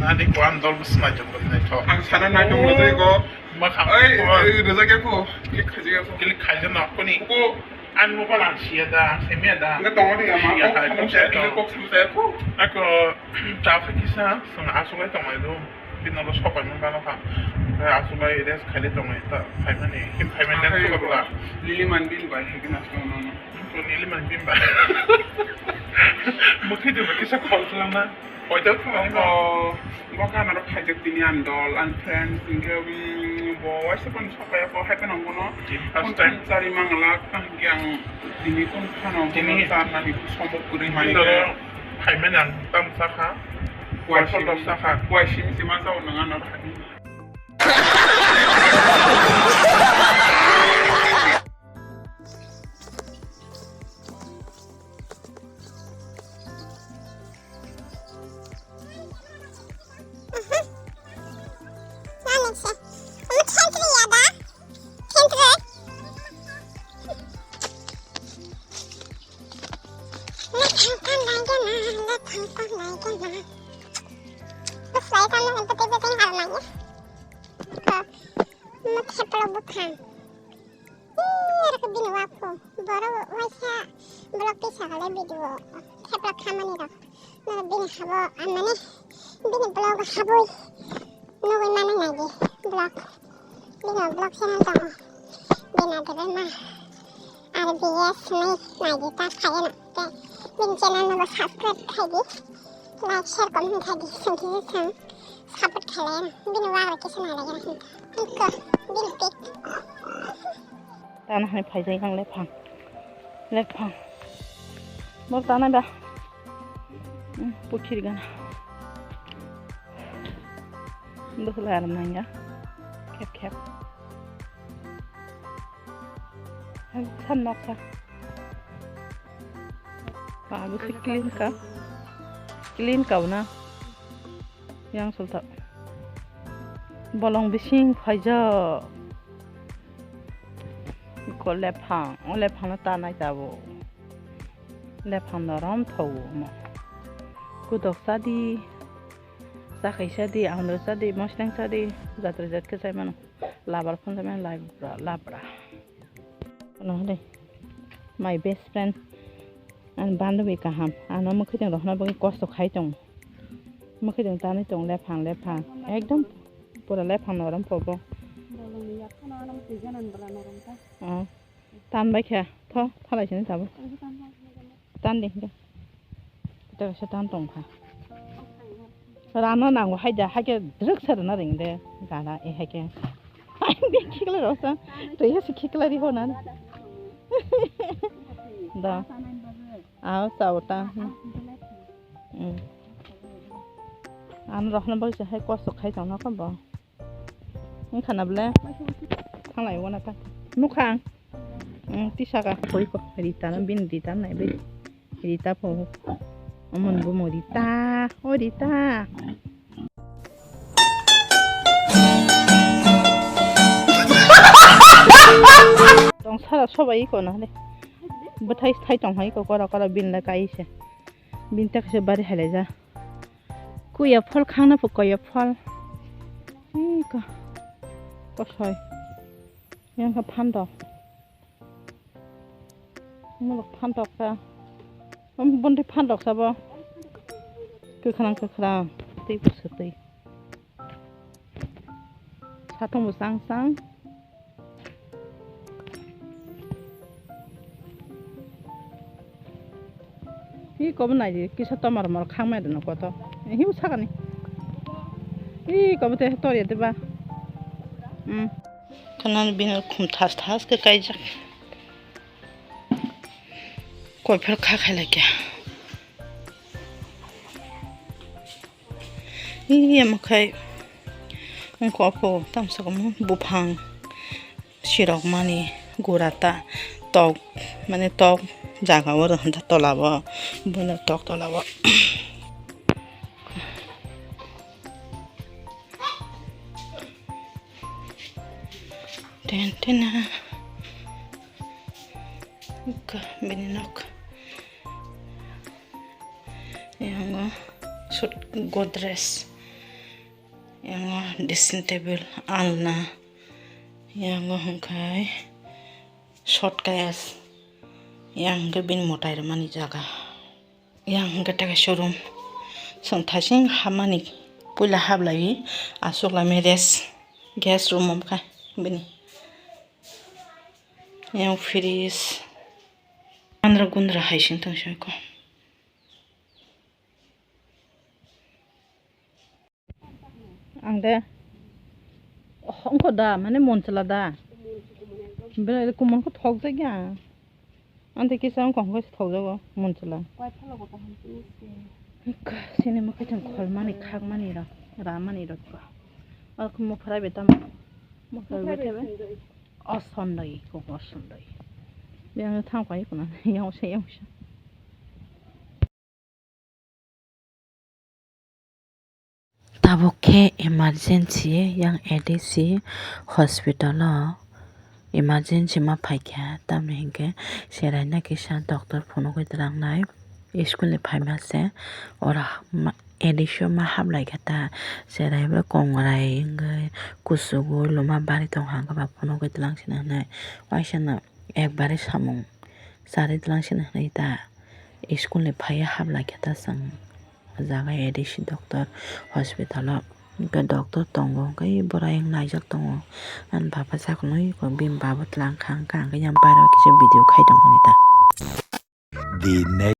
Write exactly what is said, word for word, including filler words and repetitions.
Ani ko ang dol bwswk naitugwi naithok. Ang sana naitugwi naithok. Makham oi, ko. Oi, rwjak ya ko. Click khaijak ya ko. Click khaijak no kuni. Ko. Ang mobile ang siya da, ang semiya da. Nga tongo ni ama. Siya kok hai, sama kok saya, saya to. Kok sama saya ko. Ako, traffic kisa, sung aswk lai tongmani do. Bini ulo sopai mani bana kha. Aswk lai rest khaili tongmani ta, phaimani, him phaimani dan suka bla. Lili man bin bai, hegin aswk no no. To nili man bin bai. Mukhi de kisa call khlamna. Hoito thangmani ba. Bo gana rok khaijak tini ang dol, ang friends, hingke, mm, bo waisa pon sopai ko hai pano bono. First time. Chari mangala, ang tini kun phano tini. Tini tarnani sombo kuri mani. Phaimani ang tam sakha. Kuaisi. Kuaisi, kuaisi si masa o nang ano. Ih, rak bini wapo. Borok waisa vlog tei sakale video. Thepla khamani rok. Nang bini habo, ah, mane, bini vlog haboi. Nugui mano naidi vlog. Bini vlog channel tongo. Bini adebe ma. R B S nai naidi ta khaye na. Te bini channel no subscribe khaidi. Like, share, comment khaidi. Sengki seng. Support khalai bini wagra kisa nai lagi hinka. Hinka, bini pik. Tana hai phaijai ang lephang. Lephang. Bor tana ba. Hmm, puthir gana. Bwswlai aram nangya. Khep khep. San noksa. Ba, bwswk clean ka. Clean ka na. Yang sulta. Bolong bising phaijak. Ko lephang, o lephang no tanai tabuk. Lephang norom thogo mo. Kudok sadi, sakai sadi, ahondro sadi, mosleng sadi, jatra jat khe sai mano. Labar phone sai mano, labra, labra. Ano hade, my best friend. Ani bandhobi kaham, ano mwkhwtwng rohorna bagwi kosto khai tongo. Mwkhwtwng tanwi tongo lephang lephang, ekdom pura lephang norom pobo. Oh, tan bai kha, tho, thalai sini tabuk. Tan de, de. Ita kaisa tan tong kha. Rana nango haida, haikhe drwk sa rwna ring de, gana e haikhe. Ai, be khikla rok sa, twi hasi khikla ri hona. Da. Aw, chao ta. Hmm. Ano rohna bagwi se hai kosto khai tong na kho bo. Wngkha na bwle? Thanglai wana ta. Nukha ang. Hmm, tisa ka koi ko. Rita no bini Rita nai bai. Rita po. Amon bumo Rita. O Rita. Tong sara sobai ko na le. Bwthai thai tong hai ko kora kora bin la kai se. Bin tak se bari hai le ja. Kuya phol khang na pho kuya phol. Ih, ko. Kosoi. Yang ka phan dok. Muluk phan dok ka. Am, bondi phan dok sabo. Kwkhwrang kwkhwrang. Tei busu tei. Satung bo chang chang. Hi kobo nai di, kisa tomar mar khang mai dano koto. Hi sakani. Hi kobo te tor ya deba. Hmm. Kanan bini khum thas thas ke kaijak. Koi phar kha khai lai kya. Iya, makhai wngkha ophuru tamsa kamo buphang sirok mani gura ta tok, mane tok jaga o rw hwnta tola o, bono tok tola o. Ten tena. Wngkha bini nok. Yang o sut Godrej. Yang dressing table, alna. Yang hwnkhe short case. Yang hwnkhe bini mwtai rwmani jaga. Yang hwnkhe tei kaisa room. Chwng thaising habmani puila hablaiwi aswk laimai rest. Guest room wngkha bini. Yang fridge. Andra gundra hai sing tong soi ko. Ang de, ongko da, mane monchwla da. Belai de kuman khe thok jak ya. Ang de kisa ongko hongkhe thok jago monchwla. Sini mo kaichang kholmani, khakmani rok, ramani rok. Ak mo phrai be tamo. Mo phrai be tamo. O sondai, ko o sondai. Be ang thang pai kuna, yang se yang se. Tabuk khe emergency yang A D C hospital o emergency ma phaikha, tamni hinkhe cheraino kisa doctor phunugwi twlangnai school ni phaima se. Oro ma-, A D C o ma haplaikha ta, cherai bo kongrai wngwi kuchugo loma bari tongkha, hwnkhe ba phunugwi twlang sina hinwi waisano ekbari samung charwi twlang sina hinwi ta. School ni phaiya hablai khe ta chwng o jaga A D C doctor hospital o. Hwnkhe doctor tongo, hwnkhe bwrwi wng naijak tongo. Ani baba sakno bini baba twlang kha, hwnkhe ang khe yang bairo kisa video khai tongmani ta. The next